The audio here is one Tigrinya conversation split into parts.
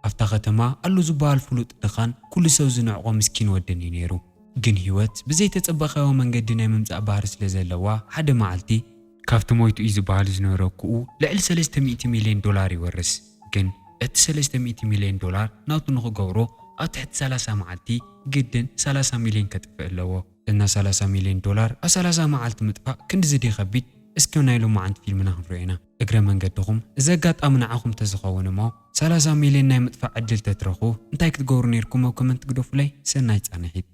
ኣብታ ከተማ ኣሎ ዝበሃል ፍሉጥ ድኻን ኩሉ ሰብ ዝንዕቖ ምስኪን ወድን እዩ ነይሩ። ግን ህይወት ብዘይተጸበኻዮ መንገዲ ናይ ምምጻእ ባህሪ ስለ ዘለዋ፣ ሓደ መዓልቲ ካብቲ ሞይቱ እዩ ዝበሃል ዝነበረ ኩኡ ልዕሊ ሰለስተ ሚእቲ ሚልዮን ዶላር ይወርስ። ግን እቲ ሰለስተ ሚእቲ ሚልዮን ዶላር ናቱ ንኽገብሮ ኣብ ትሕቲ ሰላሳ መዓልቲ ግድን ሰላሳ ሚልዮን ከጥፍእ ኣለዎ። እና ሰላሳ ሚልዮን ዶላር ኣብ ሰላሳ መዓልቲ ምጥፋእ ክንድዚ ድዩ ከቢድ? እስኪ ናይ ሎማዓንቲ ፊልምና ክንሪኦ ኢና። እግረ መንገድኹም እዚ ኣጋጣሚ ንዓኹም ተዝኸውን እሞ ሰላሳ ሚልዮን ናይ ምጥፋእ ዕድል ተትረኽቡ እንታይ ክትገብሩ ነይርኩም? ኣብ ኮመንት ግደፉለይ። ሰናይ ጻንሒት።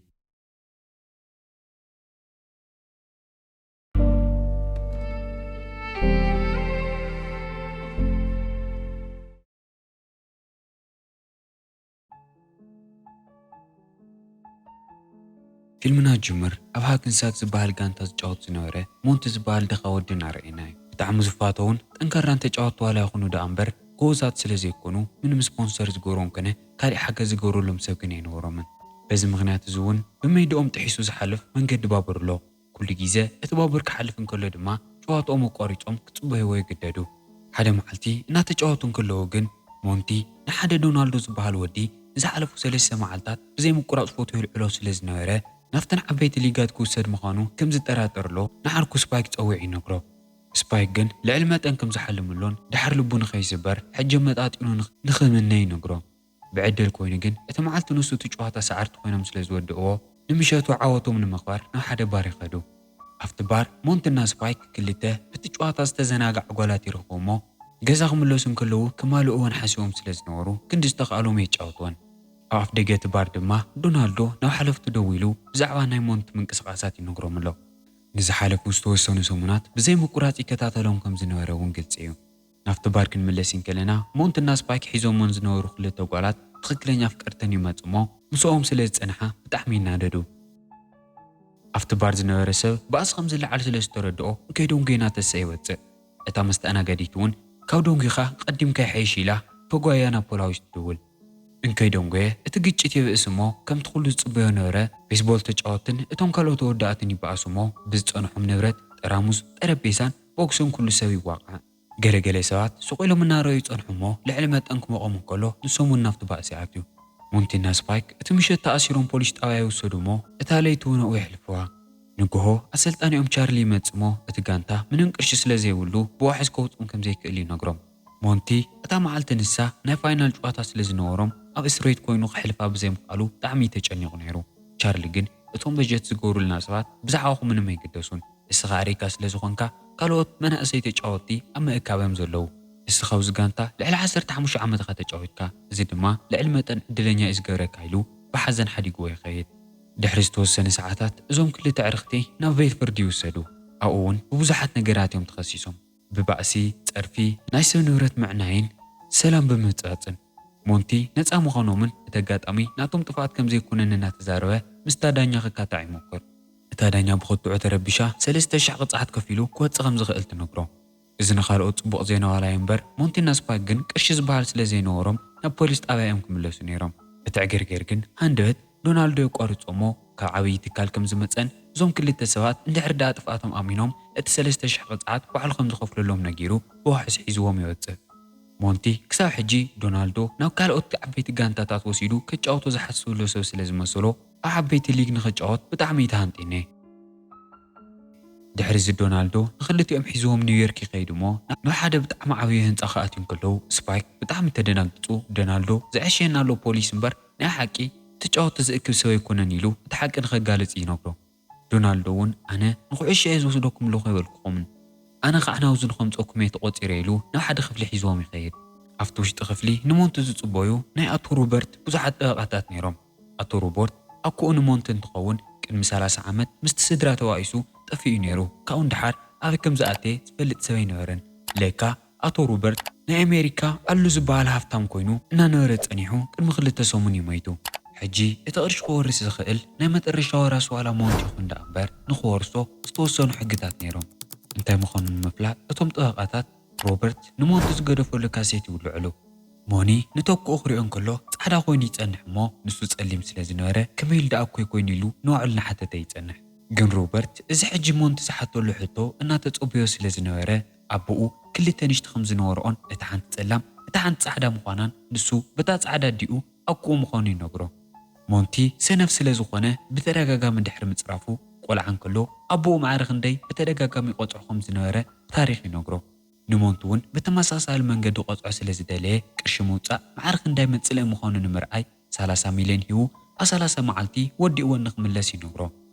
ፊልምና ጅምር ኣብ ሃክንሳት ዝበሃል ጋንታ ዝጫወት ዝነበረ ሞንቲ ዝበሃል ድኻ ወዲ እናረኣየና እዩ። ብጣዕሚ ዝፋተውን ጠንካራን ተጫወትቲ ዋላ ይኹኑ ደኣ እምበር ጎበዛት ስለ ዘይኮኑ ምንም ስፖንሰር ዝገብሮም ኮነ ካሊእ ሓገዝ ዝገብረሎም ሰብ ግን ኣይነበሮምን። በዚ ምኽንያት እዚ እውን ብመይድኦም ጥሒሱ ዝሓልፍ መንገዲ ባቡር ኣሎ። ኩሉ ግዜ እቲ ባቡር ክሓልፍ እንከሎ ድማ ጨዋትኦም ኣቋሪጾም ክጽበይዎ ይግደዱ። ሓደ መዓልቲ እናተጫወቱ እንከለዉ ግን ሞንቲ ንሓደ ዶናልዶ ዝበሃል ወዲ ንዝሓለፉ ሰለስተ መዓልታት ብዘይ ምቁራጽ ፎቶ ይልዕሎ ስለ ዝነበረ ናብተን ዓበይቲ ሊጋት ክውሰድ ምዃኑ ከም ዝጠራጠርሎ ንዓርኩ ስፓይክ ጸዊዑ ይነግሮ። ስፓይክ ግን ልዕሊ መጠን ከም ዝሓልምሎን ድሓር ልቡ ንኸይስበር ሕጂ ኣመጣጢኑ ንኽ- ንኽምነ ይነግሮ። ብዕድል ኮይኑ ግን እቲ መዓልቲ ንሱ እቲ ጨዋታ ሰዓርቲ ኮይኖም ስለ ዝወድእዎ ንምሸቱ ዓወቶም ንምኽባር ናብ ሓደ ባር ይኸዱ። ኣብቲ ባር ሞንትና ስፓይክ ክልተ ብቲ ጨዋታ ዝተዘናግዓ ጓላት ይረኽቡ እሞ ገዛ ክምለሱ እንከለዉ ክማልእወን ሓሲቦም ስለ ዝነበሩ ክንዲ ዝተኽኣሎም የጫውትወን። ኣብ ኣፍ ደገ እቲ ባር ድማ ዶናልዶ ናብ ሓለፍቱ ደዊሉ ብዛዕባ ናይ ሞንት ምንቅስቓሳት ይነግሮም ኣሎ። ንዝሓለፉ ዝተወሰኑ ሰሙናት ብዘይ ምቁራጽ ይከታተሎም ከም ዝነበረ እውን ግልጺ እዩ። ናብቲ ባር ክንምለስ እንከለና ሞንትና ስፓይክ ሒዞሞን ዝነበሩ ክልተ ጓላት ትኽክለኛ ኣፍቀርተን ይመጽሞ ምስኦም ስለ ዝጸንሓ ብጣዕሚ ይናደዱ። ኣብቲ ባር ዝነበረ ሰብ ባእሲ ከም ዝለዓል ስለ ዝተረድኦ ከይዶም ጎይና ተሰ ይወጽእ። እታ መስተኣናጋዲት እውን ካብ ዶንጊኻ ቀዲምካ ይሓይሽ ኢላ ፖጓያ ናብ ፖላዊስ ትድውል። እንከይ ዶንጎየ እቲ ግጭት ይብእስ እሞ ከምቲ ኩሉ ዝጽበዮ ነበረ ቤስቦል ተጫወትን እቶም ካልኦት ተወዳእትን ይበኣሱ እሞ ብዝጸንሖም ንብረት ጠራሙዝ፣ ጠረጴዛን ቦክስን ኩሉ ሰብ ይዋቃዕ። ገለገለ ሰባት ስቕ ኢሎም እናረኣዩ ይጸንሑ እሞ ልዕሊ መጠን ክሞቖም እንከሎ ንሶም እውን ናብቲ ባእሲ ይኣትዩ። ሞንቲና ስፓይክ እቲ ምሸት ተኣሲሮም ፖሊስ ጣብያ ይውሰዱ እሞ እታ ለይቲ እውን ኣብኡ የሕልፍዋ። ንግሆ ኣሰልጣኒኦም ቻርሊ ይመጽእ እሞ እቲ ጋንታ ምንም ቅርሺ ስለ ዘይብሉ ብዋሕስ ከውጽኦም ከም ዘይክእል ይነግሮም። ሞንቲ እታ መዓልቲ ንሳ ናይ ፋይናል ጨዋታ ስለ ዝነበሮም ኣብ እስር ቤት ኮይኑ ከሕልፋ ብዘይምኽኣሉ ብጣዕሚ እዩ ተጨኒቑ ነይሩ። ቻርሊ ግን እቶም በጀት ዝገብሩልና ሰባት ብዛዕባኹም ምንም ኣይግደሱን። እስኻ ኣሪካ ስለ ዝኾንካ ካልኦት መናእሰይ ተጫወትቲ ኣብ ምእካብ እዮም ዘለዉ። ንስኻ ኣብዚ ጋንታ ልዕሊ ዓሰርተ ሓሙሽተ ዓመት ኢኻ ተጫዊትካ፣ እዚ ድማ ልዕሊ መጠን ዕድለኛ እዩ ዝገብረካ ኢሉ ብሓዘን ሓዲግዎ ይኸይድ። ድሕሪ ዝተወሰነ ሰዓታት እዞም ክልተ ኣዕርኽቲ ናብ ቤት ፍርዲ ይውሰዱ። ኣብኡ እውን ብብዙሓት ነገራት እዮም ተኸሲሶም። ብባእሲ፣ ጸርፊ፣ ናይ ሰብ ንብረት ምዕናይን ሰላም ብምብጻጽን። ሞንቲ ነጻ ምዃኖምን እቲ ኣጋጣሚ ናቶም ጥፍኣት ከም ዘይኮነን እናተዛረበ ምስታ ዳኛ ክካታዕ ይሞክር። እታ ዳኛ ብኽትዖ ተረቢሻ ሰለስተ ሽሕ ቅጽዓት ከፊሉ ክወጽእ ከም ዝኽእል ትነግሮ። እዚ ንኻልኦት ጽቡቕ ዜና ዋላ እዩ እምበር ሞንቲና ስፓይክ ግን ቅርሺ ዝበሃል ስለ ዘይነበሮም ናብ ፖሊስ ጣብያ እዮም ክምለሱ ነይሮም። እቲ ዕግርግር ግን ሃንደበት ዶናልዶ የቋርጾ እሞ ካብ ዓብዪ ትካል ከም ዝመጸን እዞም ክልተ ሰባት እንድሕር ደኣ ጥፍኣቶም ኣሚኖም እቲ ሰለስተ ሽሕ ቅጽዓት ባዕሉ ከም ዝኸፍለሎም ነጊሩ ብዋሕስ ሒዝዎም ይወጽእ። ሞንቲ ክሳብ ሕጂ ዶናልዶ ናብ ካልኦት ዓበይቲ ጋንታታት ወሲዱ ከጫውቶ ዝሓስብሉ ሰብ ስለ ዝመሰሎ ኣብ ዓበይቲ ሊግ ንኽጫወት ብጣዕሚ እዩ ተሃንጢኔ። ድሕሪ እዚ ዶናልዶ ንኽልቲኦም ሒዝዎም ኒውዮርክ ይኸይድ እሞ ናብ ሓደ ብጣዕሚ ዓብዪ ህንፃ ክኣትዩ እንከለዉ ስፓይክ ብጣዕሚ ተደናጊፁ ዶናልዶ ዝዕሸየና ኣሎ ፖሊስ እምበር ናይ ሓቂ ተጫወቲ ዝእክብ ሰብ ኣይኮነን ኢሉ እቲ ሓቂ ንኸጋልፅ ይነግሮ። ዶናልዶ እውን ኣነ ንኩዕሾ እየ ዝወስደኩም ኣለኹ ኣይበልኩኹምን ኣነ ከዓ ናብዚ ንኸምፀኩም እየ ተቆፂረ ኢሉ ናብ ሓደ ክፍሊ ሒዝዎም ይኸይድ። ኣብቲ ውሽጢ ክፍሊ ንሞንት ዝፅበዩ ናይ ኣቶ ሮበርት ብዙሓት ጠበቃታት ነይሮም። ኣቶ ሮበርት ኣኩኡ ንሞንት እንትኸውን ቅድሚ ሰላሳ ዓመት ምስቲ ስድራ ተባኢሱ ጠፊኡ ነይሩ ካብኡ ንደሓር ኣበይ ከም ዝኣተየ ዝፈልጥ ሰብ ኣይነበረን። ለካ ኣቶ ሮበርት ናይ ኣሜሪካ ኣሉ ዝበሃል ሃፍታም ኮይኑ እናነበረ ጸኒሑ ቅድሚ ክልተ ሰሙን እዩ ሞይቱ። ሕጂ እቲ ቅርሺ ክወርስ ዝኽእል ናይ መጠረሻ ወራሲ ዋላ ሞንት ይኹን ደኣ እምበር ንኽወርሶ ዝተወሰኑ ሕግታት ነይሮም። እንታይ ምዃኑ ንምፍላጥ እቶም ጠበቓታት ሮበርት ንሞንት ዝገደፈሉ ካሴት ይውልዕሉ። ሞኒ ንተክኡ ክሪኦ እንከሎ ጻዕዳ ኮይኑ ይጸንሕ እሞ ንሱ ጸሊም ስለ ዝነበረ ከመይ ኢሉ ደኣ እኮይ ኮይኑ ኢሉ ንባዕሉ እናሓተተ ይጸንሕ። ግን ሮበርት እዚ ሕጂ ሞንት ዝሓተሉ ሕቶ እናተጸበዮ ስለ ዝነበረ ኣቦኡ ክልተ ንሽቲ ከም ዝነበርኦን እታ ሓንቲ ጸላም እታ ሓንቲ ጻዕዳ ምዃናን ንሱ በታ ጻዕዳ ኣዲኡ ኣኩኡ ምዃኑ ይነግሮ። ሞንቲ ሰነፍ ስለ ዝኾነ ብተደጋጋሚ ድሕሪ ምጽራፉ፣ ቆልዓ እንከሎ ኣቦኡ ማዕረ ክንደይ ብተደጋጋሚ ቆጽዖ ከም ዝነበረ ታሪኽ ይነግሮ። ንሞንቲ እውን ብተመሳሳሊ መንገዲ ቆጽዖ ስለ ዝደለየ ቅርሺ ምውጻእ ማዕረ ክንዳይ መጽልኢ ምዃኑ ንምርኣይ ሰላሳ ሚልዮን ሂቡ ኣብ ሰላሳ መዓልቲ ወዲእወን ንክምለስ ይነግሮ።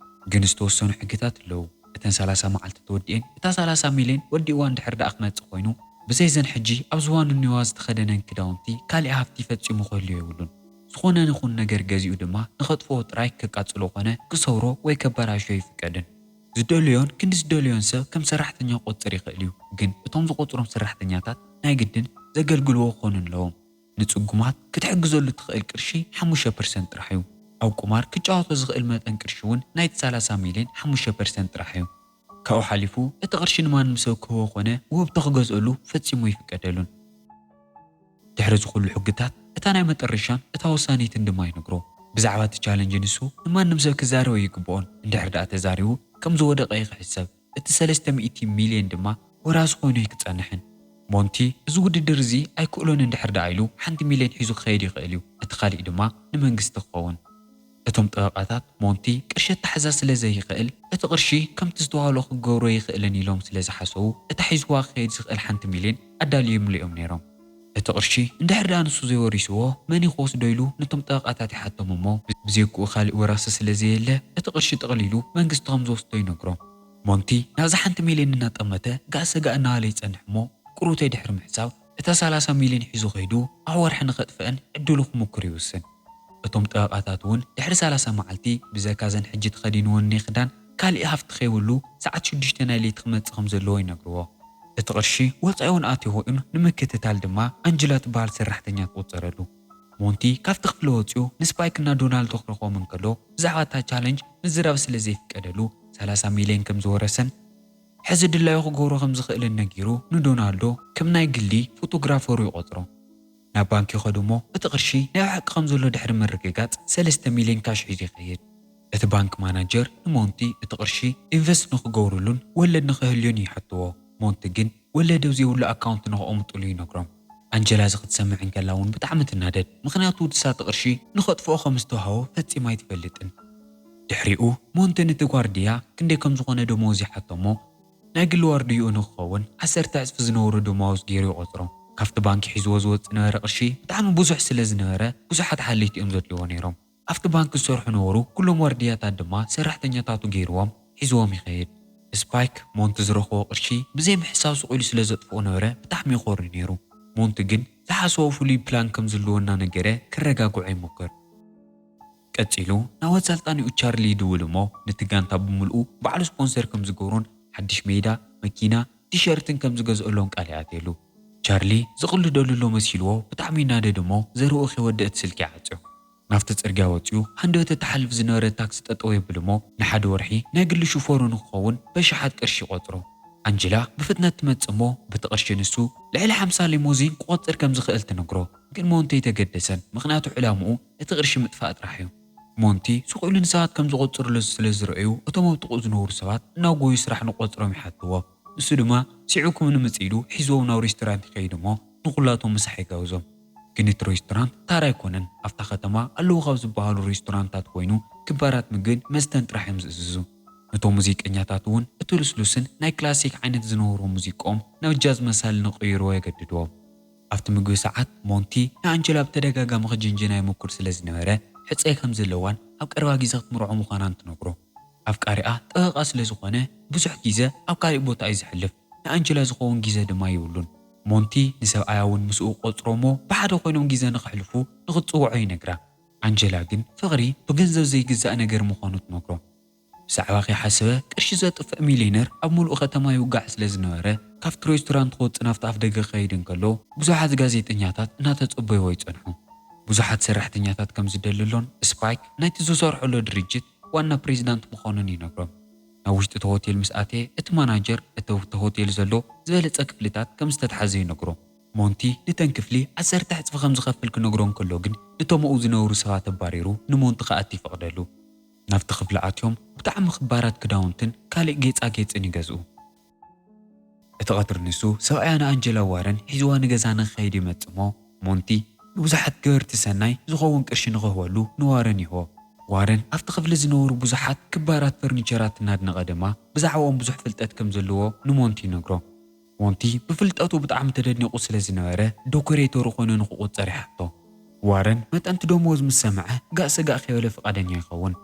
ግን ዝተወሰኑ ሕግታት ኣለዉ። እተን ሰላሳ መዓልቲ ተወዲኤን እታ ሰላሳ ሚልዮን ወዲእዋ እንድሕር ደኣ ክመጽእ ኮይኑ ብዘይ ዘን ሕጂ ኣብ ዝዋኑ ኒዋ ዝተኸደነን ክዳውንቲ ካሊእ ሃፍቲ ፈጺሙ ክህልዮ የብሉን። ዝኾነ ይኹን ነገር ገዚኡ ድማ ንኸጥፍኦ ጥራይ ከቃጽሎ ኮነ ክሰብሮ ወይ ከባላሾ ይፍቀድን። ዝደለዮን ክንዲ ዝደለዮን ሰብ ከም ሰራሕተኛ ክቆጽር ይኽእል እዩ። ግን እቶም ዝቆጽሮም ሰራሕተኛታት ናይ ግድን ዘገልግልዎ ክኾኑ ኣለዎም። ንጽጉማት ክትሕግዘሉ ትኽእል ቅርሺ ሓሙሽተ ፐርሰንት ጥራሕ እዩ። ኣብ ቁማር ክጫወቶ ዝኽእል መጠን ቅርሺ እውን ናይቲ ሰላሳ ሚልዮን ሓሙሽተ ፐርሰንት ጥራሕ እዩ። ካብኡ ሓሊፉ እቲ ቅርሺ ንማንም ሰብ ክህቦ ኮነ ውህብቶ ክገዝእሉ ፈጺሙ ይፍቀደሉን። ድሕሪ እዚ ኩሉ ሕግታት እታ ናይ መጠረሻን እታ ወሳኒትን ድማ ይነግሮ። ብዛዕባ እቲ ቻለንጅ ንሱ ንማንም ሰብ ክዛረብ ኣይግብኦን። እንድሕር ደኣ ተዛሪቡ ከም ዝወደቐ እዩ ክሕሰብ። እቲ ሰለስተ ሚእቲ ሚልዮን ድማ ወራሲ ኮይኑ እዩ ክጸንሕን። ሞንቲ እዚ ውድድር እዚ ኣይክእሎን እንድሕር ደኣ ኢሉ ሓንቲ ሚልዮን ሒዙ ክኸይድ ይኽእል እዩ። እቲ ካሊእ ድማ ንመንግስቲ ክኸውን። እቶም ጠበቓታት ሞንቲ ቅርሺ ኣተሓዛ ስለ ዘይኽእል እቲ ቅርሺ ከምቲ ዝተዋህሎ ክገብሮ ይኽእልን ኢሎም ስለ ዝሓሰቡ እታ ሒዝዋ ክኸይድ ዝኽእል ሓንቲ ሚልዮን ኣዳልዮምሉ እዮም ነይሮም። እቲ ቅርሺ እንድሕር ደኣ ንሱ ዘይወሪስዎ መን እዩ ክወስዶ ኢሉ ነቶም ጠበቓታት ይሓቶም እሞ ብዘይክኡ ካሊእ ወራሲ ስለ ዘየለ እቲ ቅርሺ ጠቕሊሉ መንግስቲ ከም ዝወስዶ ይነግሮም። ሞንቲ ናብዛ ሓንቲ ሚልዮን እናጠመተ ጋእ ሰጋእ እናበለ ይጸንሕ እሞ ቁሩተይ ድሕሪ ምሕሳብ እታ ሰላሳ ሚልዮን ሒዙ ከይዱ ኣብ ወርሒ ንኸጥፍአን ዕድሉ ክምኩር ይውስን። እቶም ጠበቓታት እውን ድሕሪ ሰላሳ መዓልቲ ብዘካ ዘን ሕጂ ተኸዲንወን ናይ ክዳን ካሊእ ሃፍቲ ከይብሉ ሰዓት ሽዱሽተ ናይ ለይቲ ክመጽእ ከም ዘለዎ ይነግርዎ። እቲ ቅርሺ ወጻኢውን ኣትይውን ንምክትታል ድማ ኣንጅላ ትበሃል ሰራሕተኛ ትቑጸረሉ። ሞንቲ ካብቲ ክፍሊ ወጺኡ ንስፓይክ እና ዶናልዶ ክረኽቦም እንከሎ ብዛዕባ እታ ቻለንጅ ምዝራብ ስለ ዘይፍቀደሉ ሰላሳ ሚልዮን ከም ዝወረሰን ሕዚ ድላዩ ክገብሮ ከም ዝኽእልን ነጊሩ ንዶናልዶ ከም ናይ ግሊ ፎቶግራፈሩ ይቖጽሮ። ናብ ባንክ ይኸዱ እሞ እቲ ቅርሺ ናይ ብሓቂ ከም ዘሎ ድሕሪ ምርግጋጽ ሰለስተ ሚልዮን ካሽ ሒዙ ይኸይድ። እቲ ባንክ ማናጀር ንሞንቲ እቲ ቅርሺ ኢንቨስት ንኽገብሩሉን ወለድ ንኽህልዮን ይሓትዎ። ሞንቲ ግን ወለድ ኣብ ዘይብሉ ኣካውንት ንኸቐምጡሉ ይነግሮም። ኣንጀላ እዚ ክትሰምዕ እንከላ እውን ብጣዕሚ ትናደድ፣ ምኽንያቱ እቲ ሳቲ ቅርሺ ንኸጥፍኦ ከም ዝተዋህቦ ፈጺማ ኣይትፈልጥን። ድሕሪኡ ሞንቲ ነቲ ጓርድያ ክንደይ ከም ዝኾነ ደመወዝ ይሓቶ እሞ ናይ ግሊ ዋርድይኡ ንክኸውን ዓሰርተ ዕጽፊ ዝነበሩ ደመወዝ ገይሩ ይቖጽሮ። ካብቲ ባንክ ሒዝዎ ዝወጽእ ነበረ ቅርሺ ብጣዕሚ ብዙሕ ስለ ዝነበረ ብዙሓት ሓለይቲ እዮም ዘድልይዎ ነይሮም። ኣብቲ ባንክ ዝሰርሑ ነበሩ ኩሎም ዋርድያታት ድማ ሰራሕተኛታቱ ገይርዎም ሒዝዎም ይኸይድ። ስፓይክ ሞንቲ ዝረኽቦ ቅርሺ ብዘይ ምሕሳብ ስቕ ኢሉ ስለ ዘጥፍኦ ነበረ ብጣዕሚ ይኾሪ ነይሩ። ሞንቲ ግን ዝሓሰቦ ፍሉይ ፕላን ከም ዝህልዎ እናነገረ ክረጋግዖ ይሞክር። ቀጺሉ ናብ ወጻኢ ስልጣኒኡ ቻርሊ ይድውል እሞ ነቲ ጋንታ ብምልኡ ባዕሉ ስፖንሰር ከም ዝገብሮን ሓድሽ ሜዳ፣ መኪና፣ ቲሸርትን ከም ዝገዝአሎም ቃል ይኣትየሉ። ቻርሊ ዝቕልደሉ ኣሎ መሲልዎ ብጣዕሚ ይናደድ እሞ ዘረብኡ ከይወድእ እቲ ስልኪ ይዓጽዮ። ናብቲ ጽርግያ ወጺኡ ሃንደበት እትሓልፍ ዝነበረት ታክሲ ጠጠው የብል እሞ ንሓደ ወርሒ ናይ ግሊ ሹፈሩ ንክኸውን በሽሓት ቅርሺ ይቖጽሮ። ኣንጀላ ብፍጥነት ትመጽእ እሞ በቲ ቅርሺ ንሱ ልዕሊ ሓምሳ ሊሞዚን ክቖጽር ከም ዝኽእል ትነግሮ። ግን ሞንቲ ኣይተገደሰን፣ ምኽንያቱ ዕላምኡ እቲ ቅርሺ ምጥፋእ ጥራሕ እዩ። ሞንቲ ስቕ ኢሉ ንሰባት ከም ዝቖጽርሉ ስለ ዝረኣዩ እቶም ኣብ ጥቕኡ ዝነብሩ ሰባት እናጎዩ ስራሕ ንቆጽሮም ይሓትዎ። ንሱ ድማ ስዒብኩም ንምጽእ ኢሉ ሒዝዎም ናብ ሬስቶራንት ይኸይድ እሞ ንኹላቶም ምሳሕ ይጋብዞም። ግን እቲ ሬስቶራንት ታራ ኣይኮነን፣ ኣብታ ከተማ ኣለዉ ካብ ዝበሃሉ ሬስቶራንታት ኮይኑ ክባራት ምግብን መስተን ጥራሕ እዮም ዝእዝዙ። ነቶም ሙዚቀኛታት እውን እቲ ልስሉስን ናይ ክላሲክ ዓይነት ዝነበሩ ሙዚቆም ናብ ጃዝ መሳሊ ንክቕይርዎ የገድድዎም። ኣብቲ ምግቢ ሰዓት ሞንቲ ንኣንጀላ ብተደጋጋሚ ክጅንጅና ይምኩር ስለ ዝነበረ ሕጸይ ከም ዘለዋን ኣብ ቀረባ ግዜ ክትምርዖ ምዃናን ትነግሮ። ኣፍቃሪኣ ጠበቓ ስለ ዝኾነ ብዙሕ ግዜ ኣብ ካሊእ ቦታ እዩ ዘሕልፍ። ንኣንጀላ ዝኸውን ግዜ ድማ የብሉን። ሞንቲ ንሰብኣያ እውን ምስኡ ቆጽሮ እሞ ብሓደ ኮይኖም ግዜ ንኸሕልፉ ንኽትጽውዖ ይነግራ። ኣንጀላ ግን ፍቕሪ ብገንዘብ ዘይግዛእ ነገር ምዃኑ ትነግሮ። ብዛዕባ ከይሓሰበ ቅርሺ ዘጥፍእ ሚልዮነር ኣብ ምሉእ ከተማ ይውጋዕ ስለ ዝነበረ ካብቲ ሬስቶራንት ክወጽእ ናብቲ ኣፍ ደገ ክኸይድ እንከሎ ብዙሓት ጋዜጠኛታት እናተጸበይዎ ይጸንሑ። ብዙሓት ሰራሕተኛታት ከም ዝደልሎን ስፓይክ ናይቲ ዝሰርሖሎ ድርጅት ዋና ፕሬዚዳንት ምዃኑን ይነግሮም። ናብ ውሽጢ እቲ ሆቴል ምስ ኣተየ እቲ ማናጀር እቲ ኣብቲ ሆቴል ዘሎ ዝበለጸ ክፍልታት ከም ዝተትሓዘ ይነግሮ። ሞንቲ ንተን ክፍሊ ዓሰርተ ዕጽፊ ከም ዝኸፍል ክነግሮ እንከሎ ግን ንቶም ኣብኡ ዝነብሩ ሰባት ኣባሪሩ ንሞንቲ ክኣቱ ይፈቕደሉ። ናብቲ ክፍሊ ኣትዮም ብጣዕሚ ክባራት ክዳውንትን ካልእ ጌጻጌጽን ይገዝኡ። እቲ ቐትሪ ንሱ ሰብኣያ ንኣንጀላ ዋረን ሒዝዋ ንገዛ ንኽኸይድ ይመጽእ እሞ፣ ሞንቲ ንብዙሓት ገበርቲ ሰናይ ዝኸውን ቅርሺ ንኽህበሉ ንዋረን ይህቦ። ዋረን ኣብቲ ክፍሊ ዝነበሩ ብዙሓት ክባራት ፈርኒቸራት እናድነቐ ድማ ብዛዕባኦም ብዙሕ ፍልጠት ከም ዘለዎ ንሞንቲ ይነግሮ። ሞንቲ ብፍልጠቱ ብጣዕሚ ተደኒቑ ስለ ዝነበረ፣ ዶኮሬተሩ ኮይኑ ንክቑጸር ይሓቶ። ዋረን መጠን እቲ ደመወዝ ምስ ሰምዐ፣ ጋእ ሰጋእ ከይበለ ፍቓደኛ ይኸውን።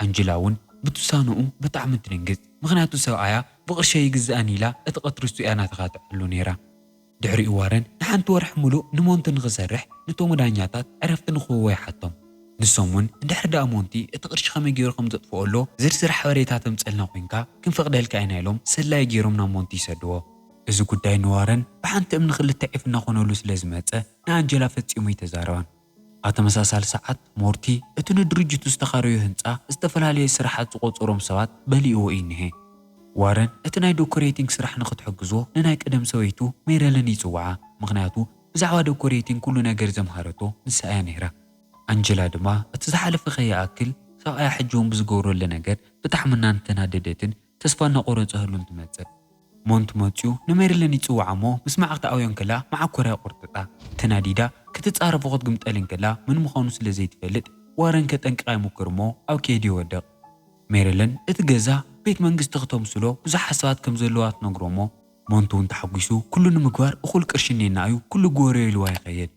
ኣንጀላ እውን ብትሳንኡ ብጣዕሚ ትድንግጽ፣ ምኽንያቱ ሰብኣያ ብቕርሸይ ይግዝኣን ኢላ እቲ ቐትሪ እሱ እያ ናተኻትዐሉ ነይራ። ድሕሪኡ ዋረን ንሓንቲ ወርሒ ምሉእ ንሞንቲ ንኽሰርሕ ንቶም ዳኛታት ዕረፍቲ ንኽህብዎ ይሓቶም። ንሶም እውን እንድሕር ደኣ ሞንቲ እቲ ቅርሺ ከመይ ገይሩ ከም ዘጥፍኦሎ ዝርዝር ሓበሬታ ተምጸልና ኮይንካ ክንፈቕደልካ ኢና ኢሎም ሰላይ ገይሮም ናብ ሞንቲ ይሰድዎ። እዚ ጉዳይ ንዋረን ብሓንቲ እምኒ ክልተ ዒፍ እናኾነሉ ስለ ዝመጸ ንኣንጀላ ፈጺሙ ኣይተዛረባን። ኣብ ተመሳሳሊ ሰዓት ሞርቲ እቲ ንድርጅቱ ዝተኻረዮ ህንጻ ዝተፈላለየ ስራሓት ዝቖጸሮም ሰባት በሊእዎ እዩ እኒሄ። ዋረን እቲ ናይ ዶኮሬቲንግ ስራሕ ንኽትሕግዞ ንናይ ቀደም ሰበይቱ ሜረልን ይጽውዓ፣ ምኽንያቱ ብዛዕባ ዶኮሬቲንግ ኩሉ ነገር ዘምሃረቶ ንሳ እያ ነይራ። ኣንጀላ ድማ እቲ ዝሓለፈ ከይኣክል ሰብኣያ ሕጂ እውን ብዝገብረሉ ነገር ብጣዕሚ እናተናደደትን ተስፋ እናቆረጸትሉን ትመጽእ። ሞንቲ መጺኡ ንሜሪልን ይጽውዓ እሞ ምስ መዓልቲ ኣውዮ እንከላ መዓኮርያ ይቆርጥጣ። ተናዲዳ ክትጻረፎ ክትግምጠል እንከላ ምን ምዃኑ ስለ ዘይትፈልጥ ዋረን ከጠንቅቓ ይሙክር እሞ ኣብ ከይዲ ይወድቕ። ሜሪልን እቲ ገዛ ቤት መንግስቲ ክተምስሎ ብዙሓት ሰባት ከም ዘለዋ ትነግሮ እሞ ሞንቲ እውን ተሓጒሱ ኩሉ ንምግባር እኹል ቅርሺ እኔና እዩ ኩሉ ግበርዮ ኢልዋ ይኸይድ።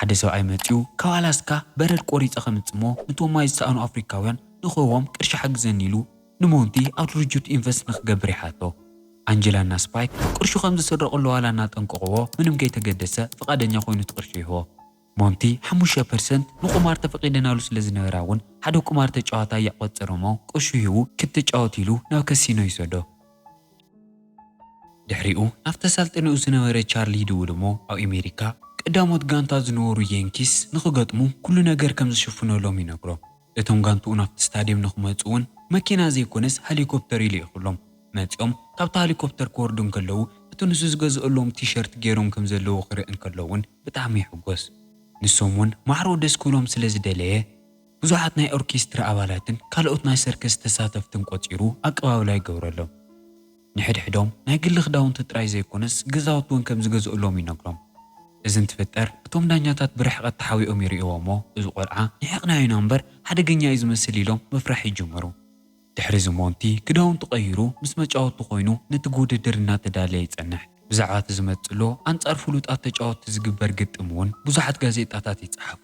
ሓደ ሰብኣይ መጺኡ ካብ ኣላስካ በረድ ቆሪጸ ከምጽሞ ንቶም ማይ ዝሰኣኑ ኣፍሪካውያን ንኽህቦም ቅርሺ ሓግዘኒ ኢሉ ንሞንቲ ኣብ ድርጅቱ ኢንቨስት ንኽገብር ይሓቶ። ኣንጀላና ስፓይክ ቅርሹ ከም ዝስረቐሉ ዋላ እናጠንቀቕዎ ምንም ከይተገደሰ ፍቓደኛ ኮይኑ እቲ ቅርሺ ይህቦ። ሞንቲ ሓሙሽተ ፐርሰንት ንቁማር ተፈቒደናሉ ስለ ዝነበራ እውን ሓደ ቁማር ተጫዋታይ ይቆጽር እሞ ቅርሹ ሂቡ ክትጫወት ኢሉ ናብ ከሲኖ ይሰዶ። ድሕሪኡ ናብቲ ኣሰልጣኒኡ ዝነበረ ቻርሊ ይድውል እሞ ኣብ ኣሜሪካ ቀዳሞት ጋንታ ዝነበሩ የንኪስ ንኽገጥሙ ኩሉ ነገር ከም ዝሽፍነሎም ይነግሮ። እቶም ጋንትኡ ናብቲ ስታድየም ንኽመጹ እውን መኪና ዘይኮነስ ሄሊኮፕተር እዩ ልኢኹሎም። መጺኦም ካብቲ ሄሊኮፕተር ክወርዱ እንከለዉ እቲ ንሱ ዝገዝአሎም ቲሸርት ገይሮም ከም ዘለዉ ክርኢ እንከሎ እውን ብጣዕሚ ይሕጎስ። ንሶም እውን ማዕሮ ደስ ክብሎም ስለ ዝደለየ ብዙሓት ናይ ኦርኬስትራ ኣባላትን ካልኦት ናይ ሰርከስ ተሳተፍትን ቆጺሩ ኣቀባብላ ይገብረሎም። ንሕድሕዶም ናይ ግሊ ክዳውንቲ ጥራይ ዘይኮነስ ገዛውቲ እውን ከም ዝገዝእሎም ይነግሮም። እዚ እንትፍጠር እቶም ዳኛታት ብርሕቐት ተሓቢኦም ይርእይዎ እሞ እዚ ቆልዓ ንሒቕናዮ ኢና እምበር ሓደገኛ እዩ ዝመስል ኢሎም ምፍራሕ ይጅምሩ። ድሕሪ እዚ ሞንቲ ክዳውንቱ ቀይሩ ምስ መጫወቱ ኮይኑ ነቲ ውድድር እናተዳለየ ይጸንሕ። ብዛዕባ እቲ ዝመጽእ ኣሎ ኣንጻር ፍሉጣት ተጫወትቲ ዝግበር ግጥም እውን ብዙሓት ጋዜጣታት ይጸሓፉ።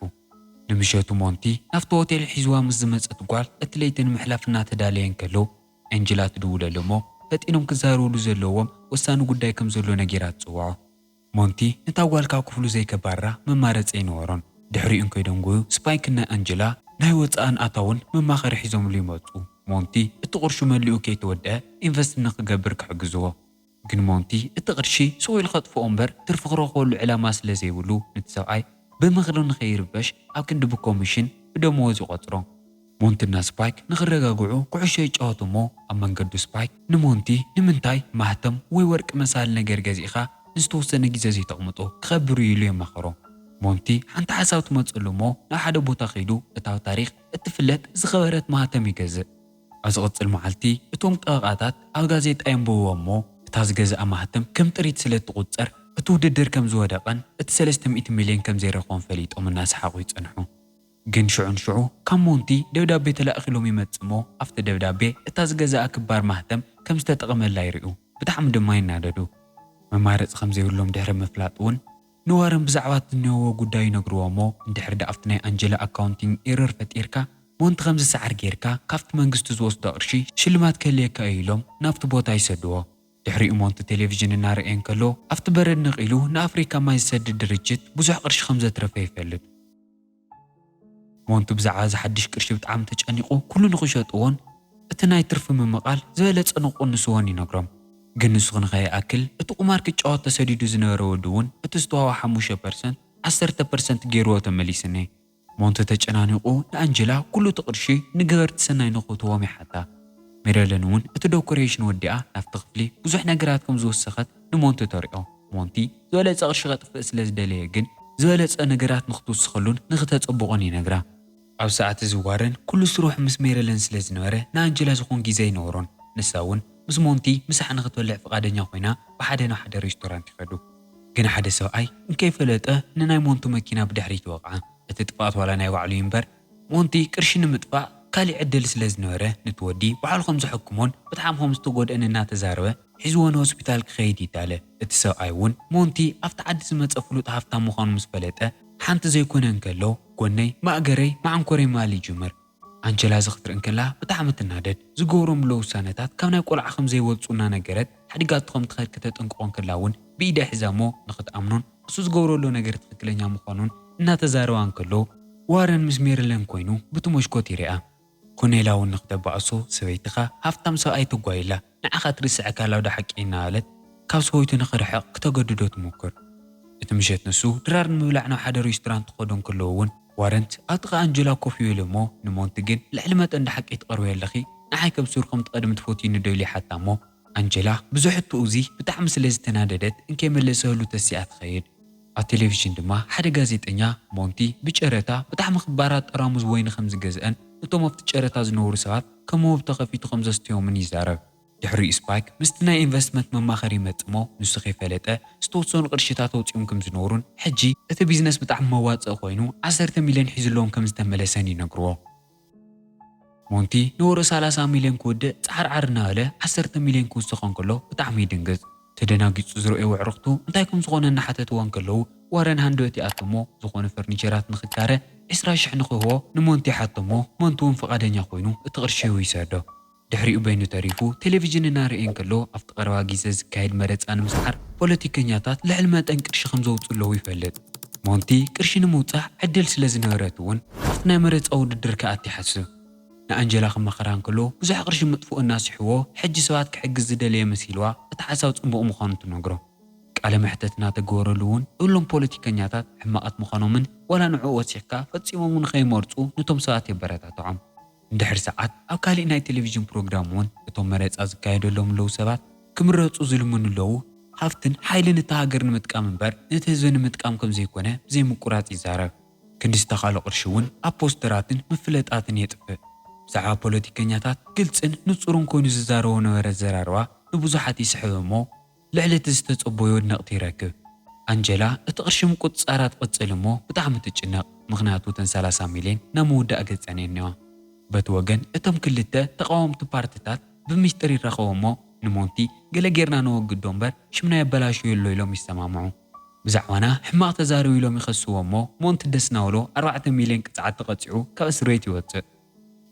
ንምሸቱ ሞንቲ ናብቲ ሆቴል ሒዝዋ ምስ ዝመጸት ጓል እቲ ለይቲ ንምሕላፍ እናተዳለየ እንከሎ ኣንጀላ ትድውለሉ እሞ ፈጢኖም ክዛረብሉ ዘለዎም ወሳኒ ጉዳይ ከም ዘሎ ነጊራ ትጽውዖ። ሞንቲ ነታ ጓል ካብ ክፍሉ ዘይከባርራ መማረጺ ኣይነበሮን። ድሕሪኡ እንከይደንጎዩ ስፓይክን ናይ ኣንጀላ ናይ ወጻእን ኣታውን መማኸሪ ሒዞምሉ ይመጹ። ሞንቲ እቲ ቅርሹ መሊኡ ከይተወድአ ኢንቨስት ንኽገብር ክሕግዝዎ። ግን ሞንቲ እቲ ቅርሺ ስቕ ኢሉ ከጥፍኦ እምበር ትርፊ ክረኽበሉ ዕላማ ስለ ዘይብሉ ነቲ ሰብኣይ ብምኽሪ ንኸይርበሽ ኣብ ክንዲ ብኮሚሽን ብደመወዝ ይቖጽሮ። ሞንትና ስፓይክ ንኽረጋግዑ ኩዕሾ ይጫወቱ እሞ ኣብ መንገዱ ስፓይክ ንሞንቲ ንምንታይ ማህተም ወይ ወርቂ መሳሊ ነገር ገዚእኻ ንዝተወሰነ ግዜ ዘይተቕምጦ ክኸብር እዩ ኢሉ የማኸሮ። ሞንቲ ሓንቲ ሓሳብ ትመፀሉ እሞ ናብ ሓደ ቦታ ከይዱ እታ ኣብ ታሪክ እትፍለጥ ዝኸበረት ማህተም ይገዝእ። ኣብ ዝቕፅል መዓልቲ እቶም ጠበቓታት ኣብ ጋዜጣ የንብብዎ እሞ እታ ዝገዝኣ ማህተም ከም ጥሪት ስለ እትቑፀር እቲ ውድድር ከም ዝወደቐን እቲ ሰለስተ ሚእቲ ሚልዮን ከም ዘይረኸቦን ፈሊጦም እናሰሓቑ ይፀንሑ። ግን ሽዑ ንሽዑ ካብ ሞንቲ ደብዳቤ ተላእኺሎም ይመጽእ እሞ ኣብቲ ደብዳቤ እታ ዝገዝኣ ክባር ማህተም ከም ዝተጠቐመላ ይርእዩ። ብጣዕሚ ድማ ይናደዱ። መማረፂ ከም ዘይብሎም ድሕሪ ምፍላጥ እውን ንዋረን ብዛዕባ እቲ ዝኒሀዎ ጉዳይ ይነግርዎ እሞ እንድሕር ደኣ ኣብቲ ናይ ኣንጀላ ኣካውንቲንግ ኤረር ፈጢርካ ሞንቲ ከም ዝሰዓር ጌርካ ካብቲ መንግስቲ ዝወስዶ ቅርሺ ሽልማት ክህልየካ እዩ ኢሎም ናብቲ ቦታ ይሰድዎ። ድሕሪኡ ሞንቲ ቴሌቪዥን እናረእየ እንከሎ ኣብቲ በረድ ነቒሉ ንኣፍሪካ ማይ ዝሰድድ ድርጅት ብዙሕ ቅርሺ ከም ዘትረፈ ይፈልጥ። ሞንቱ ብዛዕባ እዚ ሓድሽ ቅርሺ ብጣዕሚ ተጨኒቑ ኩሉ ንኽሸጥዎን እቲ ናይ ትርፊ ምምቓል ዝበለጸ ንክቕንስዎን ይነግሮም። ግን ንሱ ንኸይኣክል እቲ ቁማር ክጫወት ተሰዲዱ ዝነበረ ወዲ እውን እቲ ዝተዋህቦ ሓሙሽተ ፐርሰንት ዓሰርተ ፐርሰንት ገይርዎ ተመሊስኒ። ሞንቱ ተጨናኒቑ ንኣንጀላ ኩሉ እቲ ቅርሺ ንገበርቲ ሰናይ ንኽእትዎም ይሓታ። ሜረልን እውን እቲ ዶኮሬሽን ወዲኣ ናብቲ ክፍሊ ብዙሕ ነገራት ከም ዝወሰኸት ንሞንቱ ተሪኦ። ሞንቲ ዝበለጸ ቅርሺ ከጥፍእ ስለ ዝደለየ ግን ዝበለጸ ነገራት ንኽትውስኸሉን ንኽተጸብቖን ይነግራ። ኣብ ሰዓት እዚ ዋረን ኩሉ ስርሑ ምስ ሜረልን ስለ ዝነበረ ንኣንጀላ ዝኾን ግዜ ኣይነበሮን። ንሳ እውን ምስ ሞንቲ ምሳሕ ንኽትበልዕ ፍቓደኛ ኮይና ብሓደ ናብ ሓደ ሬስቶራንት ይኸዱ። ግን ሓደ ሰብኣይ እንከይፈለጠ ንናይ ሞንቲ መኪና ብድሕሪት ይወቕዓ። እቲ ጥፍኣት ዋላ ናይ ባዕሉ እዩ እምበር፣ ሞንቲ ቅርሺ ንምጥፋእ ካሊእ ዕድል ስለ ዝነበረ፣ ነቲ ወዲ ባዕሉ ከም ዘሐክሞን ብጣዕሚ ከም ዝተጎድአን እናተዛረበ፣ ሒዝዎ ንሆስፒታል ክኸይድ ይዳለ። እቲ ሰብኣይ እውን ሞንቲ ኣብቲ ዓዲ ዝመጸ ፍሉጥ ሃፍታም ምዃኑ ምስ ፈለጠ፣ ሓንቲ ዘይኮነ እንከሎ፣ ጎነይ፣ ማእገረይ፣ መዓንኮረይ ምባል ይጅምር። ኣንጀላ እዚ ክትርኢ እንከላ ብጣዕሚ ትናደድ። ዝገብሮም ዘለዉ ውሳነታት ካብ ናይ ቆልዓ ከም ዘይበልጹ እናነገረት፣ ሓዲጋቶ ከም ትኸድ ክተጠንቅቖ እንከላ እውን ብኢዳ ሒዛ እሞ ንኽትኣምኖን እሱ ዝገብሮ ዘሎ ነገር ትኽክለኛ ምዃኑን እናተዛረባ እንከሎ፣ ዋረን ምስ ሜሪለን ኮይኑ ብቲ መሽኮት ይሪኣ። ኮኔላ እውን ንኽተባእሶ፣ ሰበይትኻ ሃፍታም ሰብኣይ ተጓይላ፣ ንዓኻ ትርስዐካ ኣላ ዶ ሓቂ እናበለት ካብ ሰበይቱ ንኽርሕቕ ክተገድዶ ትሞክር። እቲ ምሸት ንሱ ድራር ንምብላዕ ናብ ሓደ ሬስቶራንት ክኸዱ እንከለዉ እውን፣ ዋረንት ኣብ ጥቓ ኣንጀላ ኮፍ ይብል እሞ፣ ንሞንቲ ግን ልዕሊ መጠን ዶ ሓቂ ትቐርቢ ኣለኺ? ንዓይ ከም ሱር ከምቲ ቀደም ትፈትይኒ ዶ ኢሉ ይሓታ እሞ፣ ኣንጀላ ብዚ ሕቶኡ እዚ ብጣዕሚ ስለ ዝተናደደት እንከይመለሰሉ ተሲኣ ትኸይድ። ኣብ ቴሌቪዥን ድማ ሓደ ጋዜጠኛ ሞንቲ ብጨረታ ብጣዕሚ ክባራት ጠራሙዝ ወይኒ ከም ዝገዝአን ነቶም ኣብቲ ጨረታ ዝነበሩ ሰባት ከም ወህብቶ ከፊቱ ከም ዘስትዮምን ይዛረብ። ድሕሪኡ ስፓይክ ምስቲ ናይ ኢንቨስትመንት መማኸሪ ይመጽእ እሞ ንሱ ከይፈለጠ ዝተወሰኑ ቅርሽታት ኣውጺኦም ከም ዝነበሩን ሕጂ እቲ ቢዝነስ ብጣዕሚ መዋጽኢ ኮይኑ ዓሰርተ ሚልዮን ሒዙሎም ከም ዝተመለሰን ይነግርዎ። ሞንቲ ንወርሑ ሰላሳ ሚልዮን ክውድእ ጻዕርዓር እናበለ ዓሰርተ ሚልዮን ክውስኾ እንከሎ ብጣዕሚ ይድንግጽ። ተደናጊጹ ዝረኣዩ ኣዕሩኽቱ እንታይ ከም ዝኾነ እናሓተትዎ እንከለዉ ዋረን ሃንደበት ይኣቱ እሞ ዝኾነ ፈርኒቸራት ንኽካረ ዕስራ ሽሕ ንኽህቦ ንሞንቲ ይሓቶ እሞ ሞንቲ እውን ፍቓደኛ ኮይኑ እቲ ቅርሺ ይሰዶ። ድሕሪኡ በይኑ ተሪፉ ቴሌቪዥን እናረኣየ እንከሎ ኣብቲ ቀረባ ግዜ ዝካየድ መረጻ ንምስዓር ፖለቲከኛታት ልዕሊ መጠን ቅርሺ ከም ዘውጽኡ ኣለዉ ይፈልጥ። ሞንቲ ቅርሺ ንምውጻእ ዕድል ስለ ዝነበረት እውን ኣብቲ ናይ መረጻ ውድድር ክኣቲ ይሓስብ። ንኣንጀላ ክመኸራ እንከሎ ብዙሕ ቅርሺ ምጥፍኡ እናስሕዎ ሕጂ ሰባት ክሕግዝ ዝደለየ መሲልዋ እቲ ሓሳብ ጽቡቕ ምዃኑ ትነግሮ። ቃለ መሕተት እናተገበረሉ እውን እሎም ፖለቲከኛታት ሕማቓት ምዃኖምን ዋላ ንዕኡ ወሲኽካ ፈጺሞም እውን ንኸይመርጹ ነቶም ሰባት የበረታትዖም። እንድሕር ሰዓት ኣብ ካሊእ ናይ ቴሌቪዥን ፕሮግራም እውን እቶም መረጻ ዝካየደሎም ኣለዉ ሰባት ክምረጹ ዝልምኑ ኣለዉ። ሃፍትን ሓይልን እታ ሃገር ንምጥቃም እምበር ነቲ ህዝቢ ንምጥቃም ከም ዘይኮነ ብዘይምቁራጽ ይዛረብ። ክንዲ ዝተኻሎ ቅርሺ እውን ኣብ ፖስተራትን ምፍለጣትን የጥፍእ። ብዛዕባ ፖለቲከኛታት ግልጽን ንጹርን ኮይኑ ዝዛረቦ ነበረ ኣዘራርባ ንብዙሓት ይስሕብ እሞ ልዕሊ እቲ ዝተጸበዮ ኣድነቕቲ ይረክብ። ኣንጀላ እቲ ቅርሺ ምቁጽጻራ ትቕጽል እሞ ብጣዕሚ ትጭነቕ፣ ምኽንያቱ እተን ሰላሳ ሚልዮን ናብ ምውዳእ ገጸን እየን እኒዋ። በቲ ወገን እቶም ክልተ ተቓወምቲ ፓርትታት ብሚስጥር ይራኸቡ እሞ ንሞንቲ ገለ ጌርና ነወግዶ እምበር ሽምና የበላሽዮ ኣሎ ኢሎም ይሰማምዑ። ብዛዕባና ሕማቕ ተዛሪቡ ኢሎም ይኸስዎ እሞ ሞንቲ ደስ ናበሎ ኣርባዕተ ሚልዮን ቅጽዓት ተቐጺዑ ካብ እስር ቤት ይወጽእ።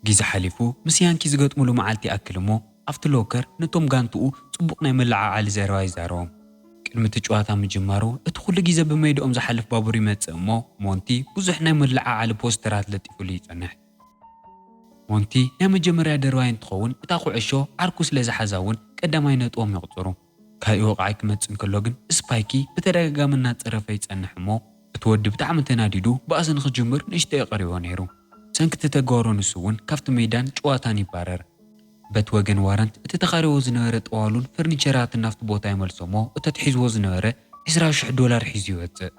ግዜ ሓሊፉ ምስ ያንኪ ዝገጥምሉ መዓልቲ ይኣክል እሞ ኣብቲ ሎከር ነቶም ጋንትኡ ጽቡቕ ናይ መለዓዓሊ ዘረባ ይዛረቦም። ቅድሚ እቲ ጨዋታ ምጅማሩ እቲ ኩሉ ግዜ ብሜድኦም ዝሓልፍ ባቡር ይመጽእ እሞ ሞንቲ ብዙሕ ናይ መለዓዓሊ ፖስተራት ለጢፉሉ ይጸንሕ። ሞንቲ ናይ መጀመርያ ደርባይ እንትኸውን እታ ኩዕሾ ዓርኩ ስለ ዝሓዛ እውን ቀዳማይ ነጥቦም የቑጽሩ። ካልእ ወቕዓይ ክመጽእ እንከሎ ግን ስፓይኪ ብተደጋጋሚ እናጸረፈ ይጸንሕ እሞ እቲ ወዲ ብጣዕሚ ተናዲዱ ባእሲ ንኽጅምር ንእሽተይ የቐርቦ ነይሩ። ብሰንኪ እቲ ተግባሩ ንሱ እውን ካብቲ ሜዳን ጨዋታን ይባረር። በቲ ወገን ዋረንት እቲ ተኻሪዎ ዝነበረ ጠዋሉን ፈርኒቸራትን ናብቲ ቦታ ይመልሶ እሞ እቲ ኣትሒዝዎ ዝነበረ ዕስራ ሽሕ ዶላር ሒዙ ይወጽእ።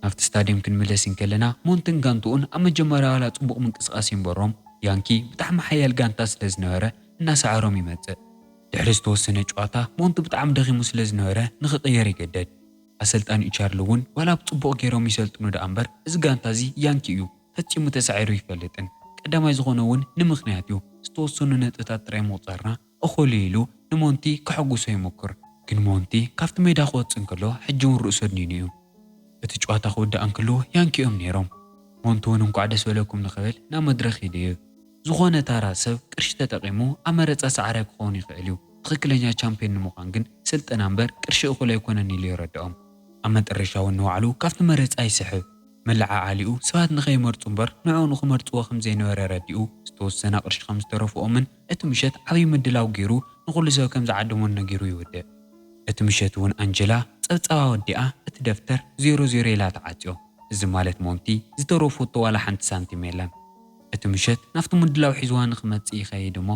ናብቲ ስታድየም ክንምለስ እንከለና ሞንትን ጋንትኡን ኣብ መጀመርያ ዋላ ጽቡቕ ምንቅስቓስ ይንበሮም ያንኪ ብጣዕሚ ሓያል ጋንታ ስለ ዝነበረ እናሰዓሮም ይመጽእ። ድሕሪ ዝተወሰነ ጨዋታ ሞንቲ ብጣዕሚ ደኺሙ ስለ ዝነበረ ንኽቕየር ይገደድ። ኣሰልጣኒኡ ቻርሊ እውን ዋላ ብጽቡቕ ገይሮም ይሰልጥኑ ደኣ እምበር እዚ ጋንታ እዚ ያንኪ እዩ ፈጺሙ ተሳዒሩ ይፈልጥን ቀዳማይ ዝኾነ እውን ንምኽንያት እዩ ዝተወሰኑ ነጥብታት ጥራይ ምቑጻርና እኹል እዩ ኢሉ ንሞንቲ ከሐጉሶ ይሞክር። ግን ሞንቲ ካብቲ ሜዳ ክወጽእ እንከሎ ሕጂ እውን ርእሱ ኣድኒኑ እዩ። እቲ ጨዋታ ክውዳእ እንከሎ ያንኪ እዮም ነይሮም። ሞንቲ እውን እንኳዕ ደስ በለኩም ንኽብል ናብ መድረኽ ይድይብ። ዝኾነ ታራ ሰብ ቅርሺ ተጠቒሙ ኣብ መረጻ ሳዕራይ ክኸውን ይኽእል እዩ። ትኽክለኛ ቻምፒዮን ንምዃን ግን ስልጠና እምበር ቅርሺ እኹል ኣይኮነን ኢሉ የረድኦም። ኣብ መጠረሻ እውን ንባዕሉ ካብቲ መረጻ ይስሕብ። መለዓዓሊኡ ሰባት ንኸይመርጹ እምበር ንዕኡ ንኽመርጽዎ ከም ዘይነበረ ረዲኡ ዝተወሰነ ቅርሺ ከም ዝተረፍኦምን እቲ ምሸት ዓብዪ ምድላው ገይሩ ንኹሉ ሰብ ከም ዝዓደሞን ነጊሩ ይውድእ። እቲ ምሸት እውን ኣንጀላ ጸብጻባ ወዲኣ እቲ ደፍተር ዜሮ ዜሮ ኢላ ተዓጽዮ። እዚ ማለት ሞንቲ ዝተረፎቶ ዋላ ሓንቲ ሳንቲም የለን። እቲ ምሸት ናብቲ ምድላው ሒዝዋ ንኽመጽእ ይኸይድ እሞ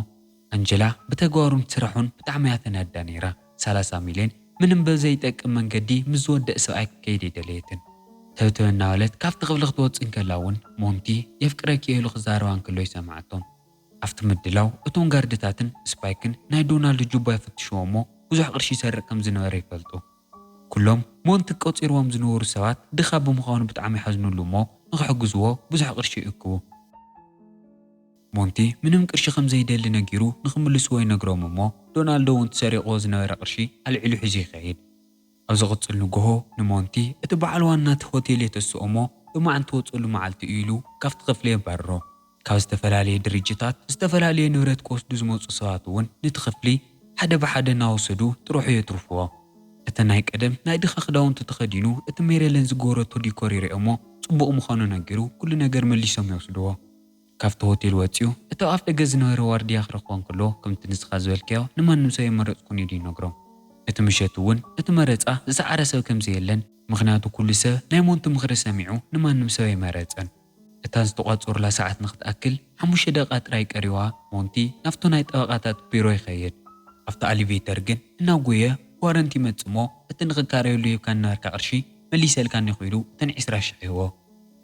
ኣንጀላ ብተግባሩን ስራሑን ብጣዕሚ እያ ተናዳ ነይራ። ሰላሳ ሚልዮን ምንም በዘይጠቅም መንገዲ ምስ ዝወድእ ሰብኣይ ክትከይድ ኣይደለየትን። ተብተብ እናበለት ካብቲ ክፍሊ ክትወጽእ እንከላ እውን ሞንቲ የፍቅረኪ ኢሉ ክዛረባ እንከሎ ይሰምዓቶም። ኣብቲ ምድላው እቶም ጋርድታትን ስፓይክን ናይ ዶናልድ ጁባ ይፍትሽዎ እሞ ብዙሕ ቅርሺ ይሰርቕ ከም ዝነበረ ይፈልጡ። ኩሎም ሞንቲ ቆጺርዎም ዝነበሩ ሰባት ድኻ ብምዃኑ ብጣዕሚ ይሓዝኑሉ እሞ ንኽሕግዝዎ ብዙሕ ቅርሺ ይእክቡ። ሞንቲ ምንም ቅርሺ ከም ዘይደሊ ነጊሩ ንኽምልስዎ ይነግሮም እሞ ዶናልዶ እውን ትሰሪቕዎ ዝነበረ ቅርሺ ኣልዒሉ ሒዙ ይኸይድ። ኣብ ዝቕጽል ንግሆ ንሞንቲ እቲ በዓል ዋና እቲ ሆቴል የተስኦ እሞ ሎማዓንቲ ትወፅሉ መዓልቲ እዩ ኢሉ ካብቲ ክፍሊ የባርሮ። ካብ ዝተፈላለየ ድርጅታት ዝተፈላለየ ንብረት ክወስዱ ዝመፁ ሰባት እውን ነቲ ክፍሊ ሓደ ብሓደ እናወሰዱ ጥርሑ የትርፍዎ። እቲ ናይ ቀደም ናይ ድኻ ክዳውንቲ ተኸዲኑ እቲ ሜሪሊን ዝገበረቶ ዲኮር ይርእዮ እሞ ፅቡቕ ምዃኑ ነጊሩ ኩሉ ነገር መሊሶም ይወስድዎ። ካብቲ ሆቴል ወፂኡ እቲ ኣብ ኣፍ ደገ ዝነበረ ዋርድያ ክረኽቦ እንከሎ ከምቲ ንስኻ ዝበልካዮ ንማንም ሰብ የመረፅኩን ኢሉ ይነግሮ። እቲ ምሸት እውን እቲ መረፃ ዝሰዓረ ሰብ ከም ዘየለን ምኽንያቱ ኩሉ ሰብ ናይ ሞንቲ ምኽሪ ሰሚዑ ንማንም ሰብ ኣይመረፀን። እታ ዝተቋፀሩላ ሰዓት ንክትኣክል ሓሙሽተ ደቂቃ ጥራይ ቀሪዋ ሞንቲ ናብቶ ናይ ጠበቓታት ቢሮ ይኸይድ። ኣብቲ ኣሊቬተር ግን እናጎየ ዋረንት ይመጽእ እሞ እቲ ንክካረየሉ ሂብካ ዝነበርካ ቅርሺ መሊሰልካኒ ኢኹ ኢሉ እተን ዕስራ ሽሕ ይህቦ።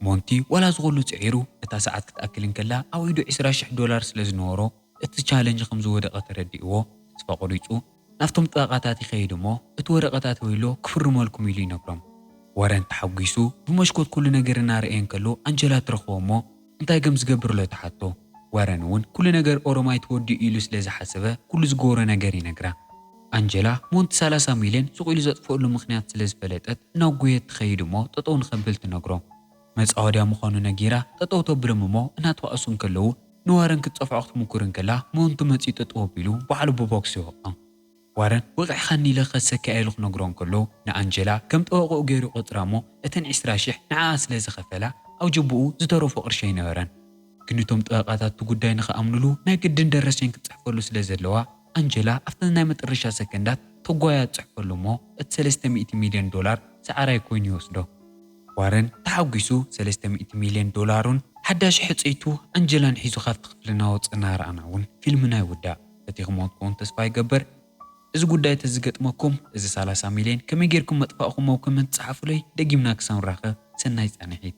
ሞንቲ ዋላ ዝኹሉ ጽዒሩ እታ ሰዓት ክትኣክል እንከላ ኣብ ኢዱ ዕስራ ሽሕ ዶላር ስለ ዝነበሮ እቲ ቻለንጅ ከም ዝወደቐ ተረዲእዎ ተስፋ ቆሪጹ ናብቶም ጠበቓታት ይኸይድ እሞ እቲ ወረቐታት ወይሎ ክፍርመልኩም ኢሉ ይነግሮም። ዋረን ተሓጒሱ ብመስኮት ኩሉ ነገር እናረኣየ እንከሎ ኣንጀላ ትረኽቦ እሞ እንታይ ከም ዝገብር ኣሎ ትሓቶ። ዋረን እውን ኩሉ ነገር ኦሮማይ ተወዲኡ ኢሉ ስለ ዝሓሰበ ኩሉ ዝገበሮ ነገር ይነግራ። ኣንጀላ ሞንቲ ሰላሳ ሚልዮን ሱቕ ኢሉ ዘጥፍኣሉ ምኽንያት ስለ ዝፈለጠት እናጎየት ትኸይድ እሞ ጠጠው ንኸብል ትነግሮ። መጻወድያ ምዃኑ ነጊራ ጠጠው ተብሎም እሞ እናተባእሱ እንከለዉ ንዋረን ክትጸፍዖ ክትምኩር እንከላ ሞንቲ መጺኡ ጠጠው ኣቢሉ ባዕሉ ብቦክስ ይወቕዖ። ዋረን ወቒዕኻኒ ኢለ ክኸሰኪ እየ ኢሉ ክነግሮ እንከሎ ንኣንጀላ ከም ጠበቕኡ ገይሩ ቆጽራ እሞ እተን ዕስራ ሽሕ ንዓኣ ስለ ዝኸፈላ ኣብ ጅብኡ ዝተረፎ ቅርሺ ኣይነበረን። ግን እቶም ጠበቓታት እቲ ጉዳይ ንኽኣምኑሉ ናይ ግድን ደረሰኝ ክትጽሕፈሉ ስለ ዘለዋ ኣንጀላ ኣብተን ናይ መጠረሻ ሰከንዳት ተጓያ ትጽሕፈሉ እሞ እቲ ሰለስተ ሚእቲ ሚልዮን ዶላር ሰዓራይ ኮይኑ ይወስዶ። ዋረን ተሓጒሱ ሰለስተ ሚእቲ ሚልዮን ዶላሩን ሓዳሽ ሕጽይቱ ኣንጀላን ሒዙ ካብቲ ክፍሊ እናወጸ እናረኣና እውን ፊልምና ይውዳእ። ፈቲኹምዎ ትኸውን ተስፋ ይገብር። እዚ ጉዳይ ተዝገጥመኩም እዚ ሰላሳ ሚልዮን ከመይ ጌርኩም መጥፋእኹሞ ኮመንት ጸሓፉለይ። ደጊምና ክሳብ ንራኸብ ሰናይ ጻንሒት።